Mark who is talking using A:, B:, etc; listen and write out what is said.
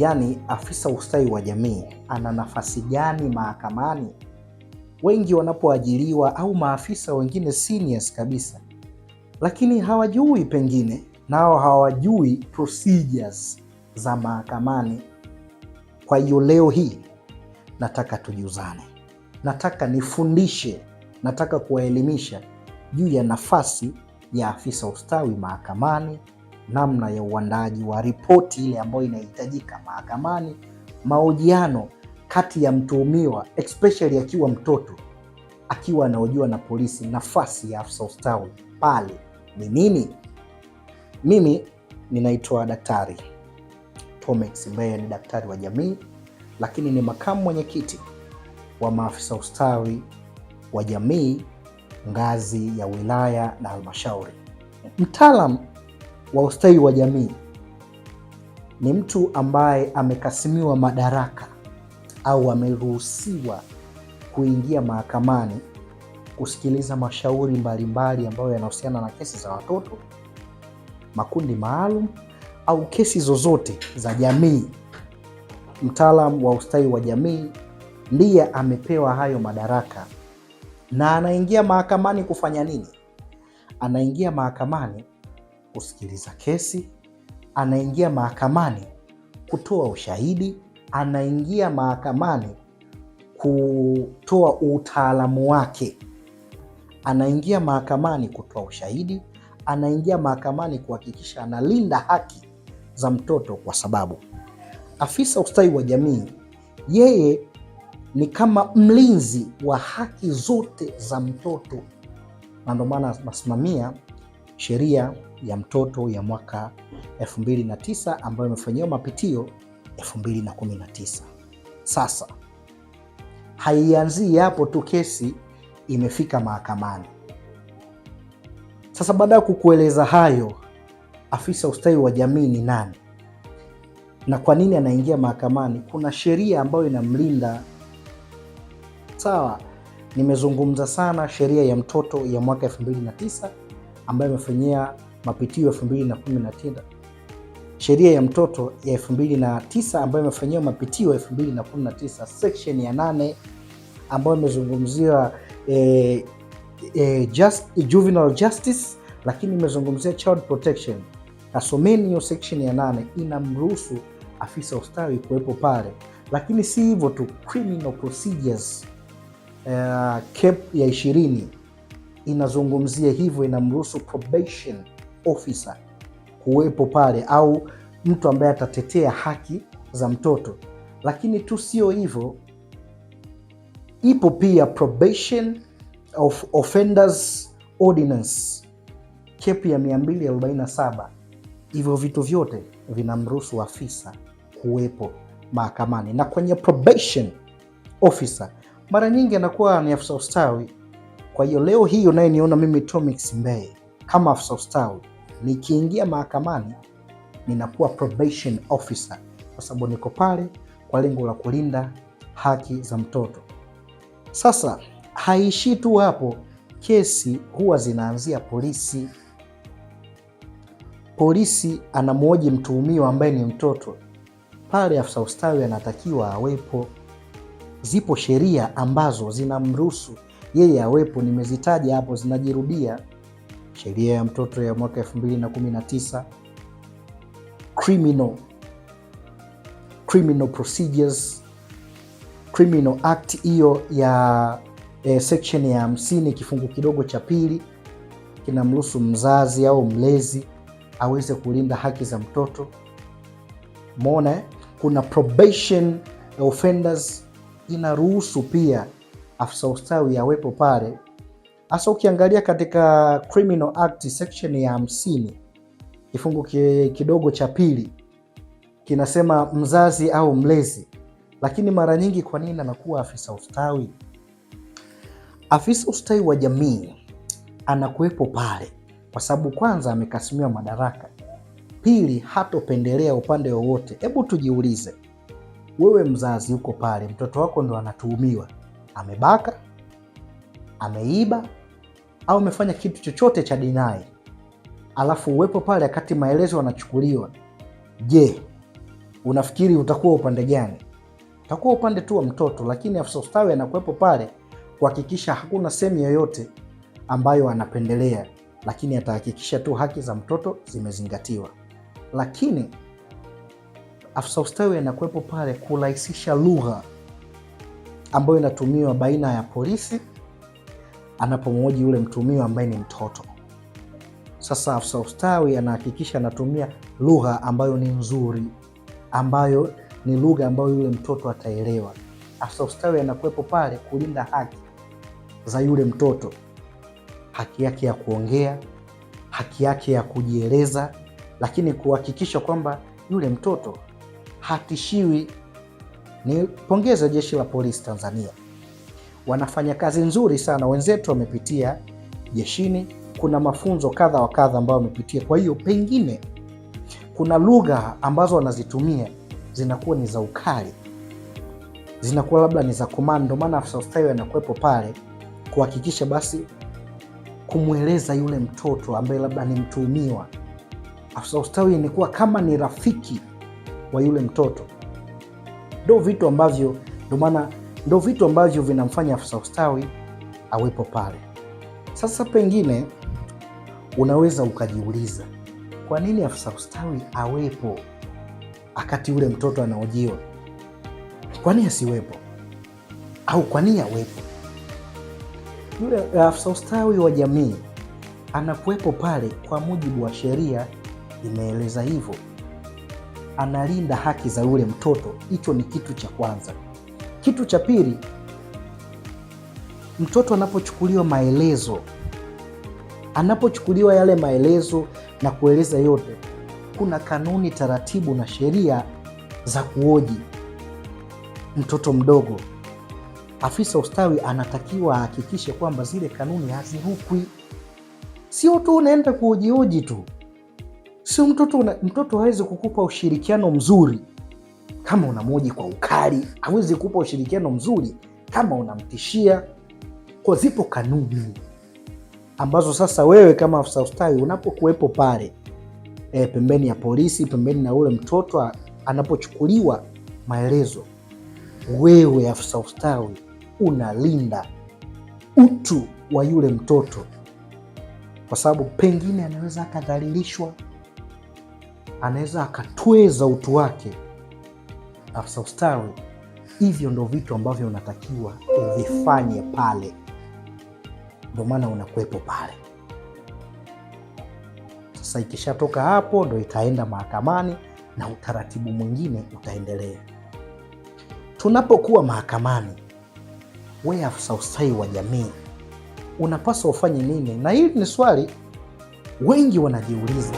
A: Yaani, afisa ustawi wa jamii ana nafasi gani mahakamani? Wengi wanapoajiriwa au maafisa wengine seniors kabisa, lakini hawajui, pengine nao hawajui procedures za mahakamani. Kwa hiyo leo hii nataka tujuzane, nataka nifundishe, nataka kuwaelimisha juu ya nafasi ya afisa ustawi mahakamani, namna ya uandaaji wa ripoti ile ambayo inahitajika mahakamani, mahojiano kati ya mtuhumiwa especially akiwa mtoto, akiwa anahojiwa na polisi, nafasi ya afisa ustawi pale ni nini? Mimi ninaitwa Daktari Tomex Mbeya, ni daktari wa jamii, lakini ni makamu mwenyekiti wa maafisa ustawi wa jamii ngazi ya wilaya na halmashauri. Mtaalam wa ustawi wa jamii ni mtu ambaye amekasimiwa madaraka au ameruhusiwa kuingia mahakamani kusikiliza mashauri mbalimbali ambayo yanahusiana na kesi za watoto, makundi maalum au kesi zozote za jamii. Mtaalam wa ustawi wa jamii ndiye amepewa hayo madaraka na anaingia mahakamani kufanya nini? Anaingia mahakamani kusikiliza kesi, anaingia mahakamani kutoa ushahidi, anaingia mahakamani kutoa utaalamu wake, anaingia mahakamani kutoa ushahidi, anaingia mahakamani kuhakikisha analinda haki za mtoto, kwa sababu afisa ustawi wa jamii yeye ni kama mlinzi wa haki zote za mtoto, na ndio maana nasimamia sheria ya mtoto ya mwaka 2009 ambayo imefanyiwa mapitio 2019. Sasa haianzii hapo tu, kesi imefika mahakamani. Sasa baada ya kukueleza hayo, afisa ustawi wa jamii ni nani na kwa nini anaingia mahakamani, kuna sheria ambayo inamlinda. Sawa, nimezungumza sana sheria ya mtoto ya mwaka 2009 ambayo imefanyia mapitio 2019. Sheria ya mtoto ya 2009 ambayo imefanyiwa mapitio 2019 section ya 8 ambayo imezungumziwa juvenile justice, lakini imezungumzia child protection. Kasomeni hiyo section ya 8, inamruhusu afisa ustawi kuwepo pale, lakini si hivyo tu, criminal procedures cap ya 20 inazungumzia hivyo, inamruhusu probation officer kuwepo pale au mtu ambaye atatetea haki za mtoto. Lakini tu sio hivyo, ipo pia Probation of Offenders Ordinance cap ya 247. Hivyo vitu vyote vinamruhusu afisa kuwepo mahakamani, na kwenye probation officer mara nyingi anakuwa ni afisa ustawi. Kwa hiyo leo hii unayeniona mimi Tomix Mbeya kama afisa ustawi nikiingia mahakamani ninakuwa probation officer, kwa sababu niko pale kwa lengo la kulinda haki za mtoto. Sasa haishii tu hapo, kesi huwa zinaanzia polisi. Polisi anamhoji mtuhumiwa ambaye ni mtoto, pale afisa ustawi anatakiwa awepo. Zipo sheria ambazo zinamruhusu yeye awepo, nimezitaja hapo, zinajirudia. Sheria ya mtoto ya mwaka 2019, criminal procedures, Criminal Act hiyo ya section ya 50 kifungu kidogo cha pili kinamruhusu mzazi au mlezi aweze kulinda haki za mtoto. Umeona, kuna probation offenders inaruhusu pia afisa ustawi awepo pale. Hasa ukiangalia katika Criminal Act section ya 50 kifungu kidogo cha pili kinasema mzazi au mlezi. Lakini mara nyingi kwa nini anakuwa afisa ustawi? Afisa ustawi wa jamii anakuwepo pale kwa sababu kwanza amekasimiwa madaraka, pili hatopendelea upande wowote. Hebu tujiulize, wewe mzazi uko pale, mtoto wako ndo anatuhumiwa amebaka, ameiba au amefanya kitu chochote cha jinai, alafu uwepo pale wakati maelezo yanachukuliwa. Je, Unafikiri utakuwa upande gani? Utakuwa upande tu wa mtoto, lakini afisa ustawi anakuwepo pale kuhakikisha hakuna sehemu yoyote ambayo anapendelea, lakini atahakikisha tu haki za mtoto zimezingatiwa. Lakini afisa ustawi anakuwepo pale kurahisisha lugha ambayo inatumiwa baina ya polisi anapomhoji yule mtuhumiwa ambaye ni mtoto. Sasa afisa ustawi anahakikisha anatumia lugha ambayo ni nzuri, ambayo ni lugha ambayo yule mtoto ataelewa. Afisa ustawi anakuwepo pale kulinda haki za yule mtoto, haki yake ya kuongea, haki yake ya kujieleza, lakini kuhakikisha kwamba yule mtoto hatishiwi. Nipongeze Jeshi la Polisi Tanzania, wanafanya kazi nzuri sana. Wenzetu wamepitia jeshini, kuna mafunzo kadha wa kadha ambayo wamepitia. Kwa hiyo pengine kuna lugha ambazo wanazitumia zinakuwa ni za ukali, zinakuwa labda ni za komando. Maana afisa ustawi anakuwepo pale kuhakikisha basi kumweleza yule mtoto ambaye labda ni mtuhumiwa. Afisa ustawi ni kuwa kama ni rafiki wa yule mtoto. Ndo vitu ambavyo ndo maana ndo vitu ambavyo vinamfanya afisa ustawi awepo pale. Sasa pengine unaweza ukajiuliza kwa nini afisa ustawi awepo akati yule mtoto anaojiwa? Kwa nini asiwepo? Au kwa nini awepo? Yule afisa ustawi wa jamii anakuwepo pale kwa mujibu wa sheria imeeleza hivyo, analinda haki za yule mtoto. Hicho ni kitu cha kwanza. Kitu cha pili, mtoto anapochukuliwa maelezo, anapochukuliwa yale maelezo na kueleza yote, kuna kanuni, taratibu na sheria za kuoji mtoto mdogo. Afisa ustawi anatakiwa ahakikishe kwamba zile kanuni hazirukwi. Sio tu unaenda kuojioji tu, sio mtoto mtoto hawezi kukupa ushirikiano mzuri kama unamhoji kwa ukali, hawezi kukupa ushirikiano mzuri kama unamtishia. Kwa zipo kanuni ambazo sasa wewe kama afisa ustawi unapokuwepo pale pembeni ya polisi, pembeni na ule mtoto anapochukuliwa maelezo, wewe afisa ustawi unalinda utu wa yule mtoto, kwa sababu pengine anaweza akadhalilishwa, anaweza akatweza utu wake. Afisa ustawi, hivyo ndo vitu ambavyo unatakiwa uvifanye pale, ndo maana unakuwepo pale. Sasa ikishatoka hapo ndo itaenda mahakamani na utaratibu mwingine utaendelea. Tunapokuwa mahakamani, wewe afisa ustawi wa jamii unapaswa ufanye nini? Na hili ni swali wengi wanajiuliza.